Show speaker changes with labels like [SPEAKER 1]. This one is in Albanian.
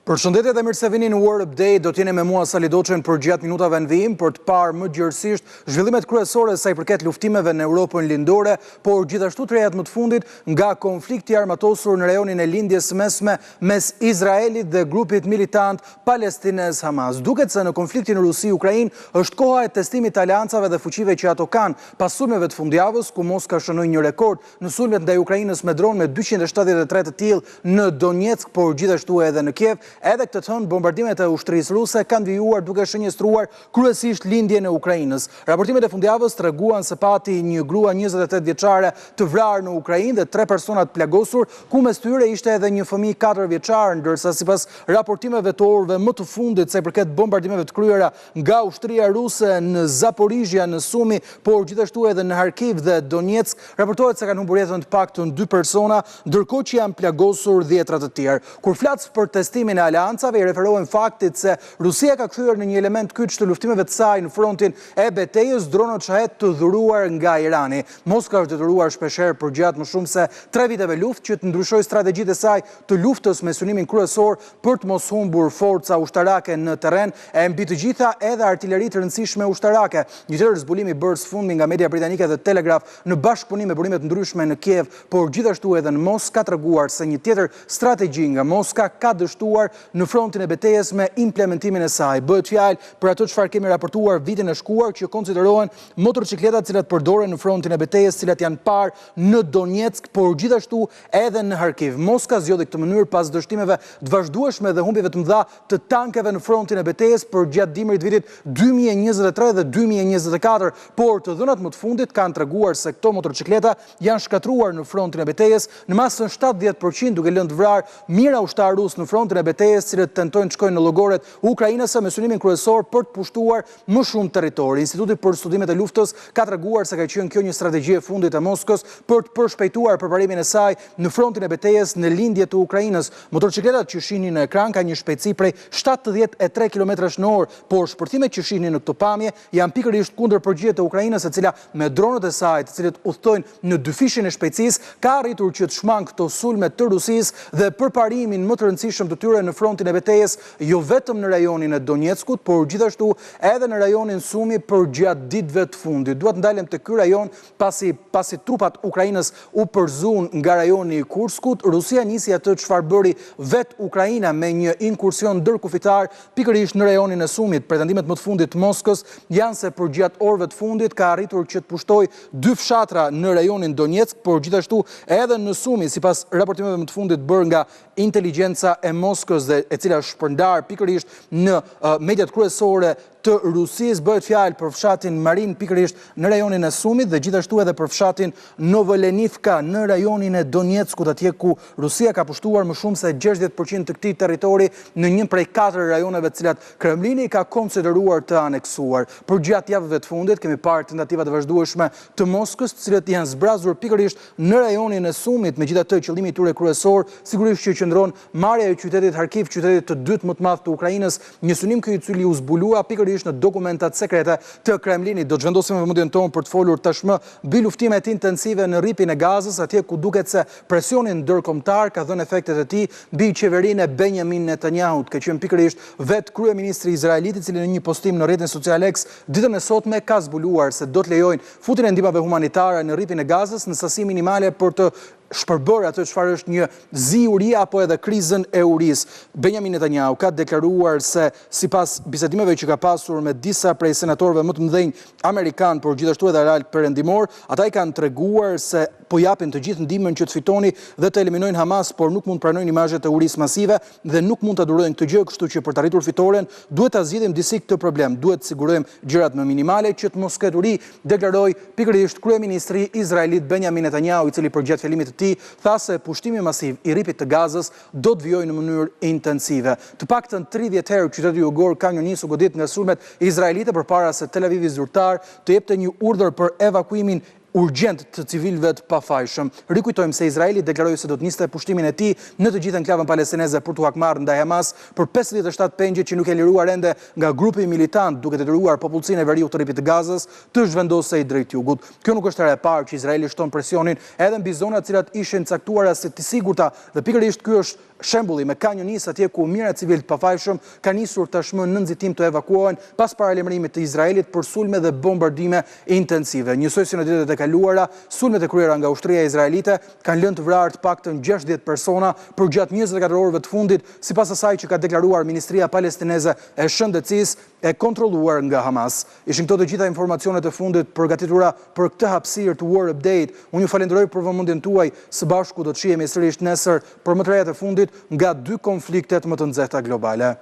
[SPEAKER 1] Përshëndetje dhe mirë se vini në War Update. Do të jeni me mua Sali Doçen përgjatë minutave në vijim për të parë më gjerësisht zhvillimet kryesore sa i përket luftimeve në Europën Lindore, por gjithashtu të rejat më të fundit nga konflikti i armatosur në rajonin e Lindjes së Mesme mes Izraelit dhe grupit militant palestinez Hamas. Duket se në konfliktin Rusi-Ukrainë është koha e testimit të aleancave dhe fuqive që ato kanë, pas sulmeve të fundjavës, ku Moska shënoi një rekord në sulmet ndaj Ukrainës me dronë me 273 të tillë në Donetsk, por gjithashtu edhe në Kiev. Edhe këtë të hënë, bombardimet e ushtrisë ruse kanë vijuar duke shënjestruar kryesisht lindjen e Ukrainës. Raportimet e fundjavës treguan se pati një grua 28 vjeçare të vrarë në Ukrainë dhe tre persona të plagosur, ku mes tyre ishte edhe një fëmijë 4 vjeçar, ndërsa sipas raportimeve të orëve më të fundit sa i përket bombardimeve të kryera nga ushtria ruse në Zaporizhia, në Sumi, por gjithashtu edhe në Harkiv dhe Donetsk, raportohet se kanë humbur jetën të paktën dy persona, ndërkohë që janë plagosur dhjetra të tjerë. Kur flas për testimin e aleancave, i referohem faktit se Rusia ka kthyer në një element kyç të luftimeve të saj në frontin e betejës dronët Shahed të dhuruar nga Irani. Moska është detyruar shpeshherë përgjatë më shumë se tre viteve luftë që të ndryshojë strategjitë e saj të luftës me synimin kryesor për të mos humbur forca ushtarake në terren e mbi të gjitha edhe artileri të rëndësishme ushtarake. Një tjetër zbulim i bërë së fundmi nga media britanike The Telegraph në bashkëpunim me burime të ndryshme në Kiev, por gjithashtu edhe në Moskë ka treguar se një tjetër strategji nga Moska ka dështuar në frontin e betejës me implementimin e saj. Bëhet fjalë për atë çfarë kemi raportuar vitin e shkuar që konsiderohen motoçikletat të cilat përdoren në frontin e betejës, të cilat janë parë në Donetsk, por gjithashtu edhe në Harkiv. Moska zgjodhi këtë mënyrë pas dështimeve të vazhdueshme dhe humbjeve të mëdha të tankeve në frontin e betejës përgjatë dimrit të vitit 2023 dhe 2024, por të dhënat më të fundit kanë treguar se këto motoçikleta janë shkatërruar në frontin e betejës në masën 70% duke lënë të vrarë mijëra ushtarë rusë në frontin e betejës, të cilët tentojnë të shkojnë në llogoret ukrainase me synimin kryesor për të pushtuar më shumë territor. Instituti për Studimet e Luftës ka treguar se ka qenë kjo një strategji e fundit e Moskës për të përshpejtuar përparimin e saj në frontin e betejës në lindje të Ukrainës. Motoçikletat që shihni në ekran kanë një shpejtësi prej 73 kilometrash në orë, por shpërthimet që shihni në këto pamje janë pikërisht kundërpërgjigjet e Ukrainës, e cila me dronët e saj, të cilët udhëtojnë në dyfishin e shpejtësisë, ka arritur që të shmangë këto sulme të Rusisë dhe përparimin më të rëndësishëm të tyre në frontin e betejës jo vetëm në rajonin e Donjeckut, por gjithashtu edhe në rajonin Sumi përgjatë ditëve të fundit. Dua të ndalem te ky rajon pasi pasi trupat ukrainas u përzunë nga rajoni i Kurskut, Rusia nisi atë çfarë bëri vetë Ukraina me një inkursion ndërkufitar pikërisht në rajonin e Sumit. Pretendimet më të fundit të Moskës janë se përgjatë orëve të fundit ka arritur që të pushtojë dy fshatra në rajonin Donjeck, por gjithashtu edhe në Sumi, sipas raportimeve më të fundit bërë nga inteligjenca e Moskës dhe e cila është shpërndarë pikërisht në mediat kryesore të Rusisë, bëhet fjalë për fshatin Marin pikërisht në rajonin e Sumit dhe gjithashtu edhe për fshatin Novolenivka në rajonin e Donjeckut, atje ku Rusia ka pushtuar më shumë se 60% të këtij territori në një prej katër rajoneve të cilat Kremlini ka konsideruar të aneksuar. Përgjatë javëve të fundit kemi parë tentativa të vazhdueshme të Moskës, të cilët janë zbrazur pikërisht në rajonin e Sumit, megjithatë qëllimi i tyre kryesor sigurisht që qëndron marrja e qytetit Harkiv, qytetit të dytë më të madh të Ukrainës, një synim ky i cili u zbulua pikërisht në dokumentat sekrete të Kremlinit. Do të zhvendosim vëmendjen tonë për të folur tashmë mbi luftimet intensive në Rripin e Gazës, atje ku duket se presioni ndërkombëtar ka dhënë efektet e tij mbi qeverinë e Benjamin Netanyahut. Ka qenë pikërisht vetë kryeministri izraelit i cili në një postim në rrjetin social X ditën e sotme ka zbuluar se do të lejojnë futjen e ndihmave humanitare në Rripin e Gazës në sasi minimale për të shpërbërë atë çfarë është një zi urie apo edhe krizën e urisë. Benjamin Netanyahu ka deklaruar se sipas bisedimeve që ka pasur me disa prej senatorëve më të mëdhenj amerikanë, por gjithashtu edhe aleatë perëndimorë, ata i kanë treguar se po japin të gjithë ndihmën që të fitoni dhe të eliminojnë Hamas, por nuk mund të pranojnë imazhet e urisë masive dhe nuk mund ta durojnë këtë gjë, kështu që për të arritur fitoren duhet ta zgjidhim disi këtë problem, duhet të sigurojmë gjërat më minimale që të mos ketë uri, deklaroi pikërisht kryeministri izraelit Benjamin Netanyahu, i cili përgjatë fjalimit të tij tha se pushtimi masiv i Rripit të Gazës do të vijojë në mënyrë intensive. Të paktën 30 herë qyteti jugor Khan Younis u godit nga sulmet izraelite përpara se Tel Avivi zyrtar të jepte një urdhër për evakuimin. urgjent të civilëve të pafajshëm. Rikujtojmë se Izraeli deklaroi se do të niste pushtimin e tij në të gjithë enklavën palestineze për t'u hakmarrë ndaj Hamas për 57 pengjet që nuk janë liruar ende nga grupi militant, duke detyruar popullsinë e veriut të Rripit të Gazës të zhvendosej drejt jugut. Kjo nuk është hera e parë që Izraeli shton presionin edhe mbi zonat të cilat ishin caktuara si të sigurta dhe pikërisht ky është Shembulli me Khan Younis atje ku mijëra civilë të pafajshëm kanë nisur tashmë në nxitim të evakuohen pas paralajmërimit të Izraelit për sulme dhe bombardime intensive. Njësoj si në ditët e kaluara, sulmet e kryera nga ushtria izraelite kanë lënë të vrarë të paktën 60 persona përgjatë 24 orëve të fundit, sipas asaj që ka deklaruar Ministria Palestineze e Shëndetësisë e kontrolluar nga Hamas. Ishin këto të gjitha informacionet e fundit përgatitura për këtë hapësirë të War Update. Unë ju falenderoj për vëmendjen tuaj. Së bashku do të shihemi sërish nesër për më të rejat e fundit nga dy konfliktet më të nxehta globale.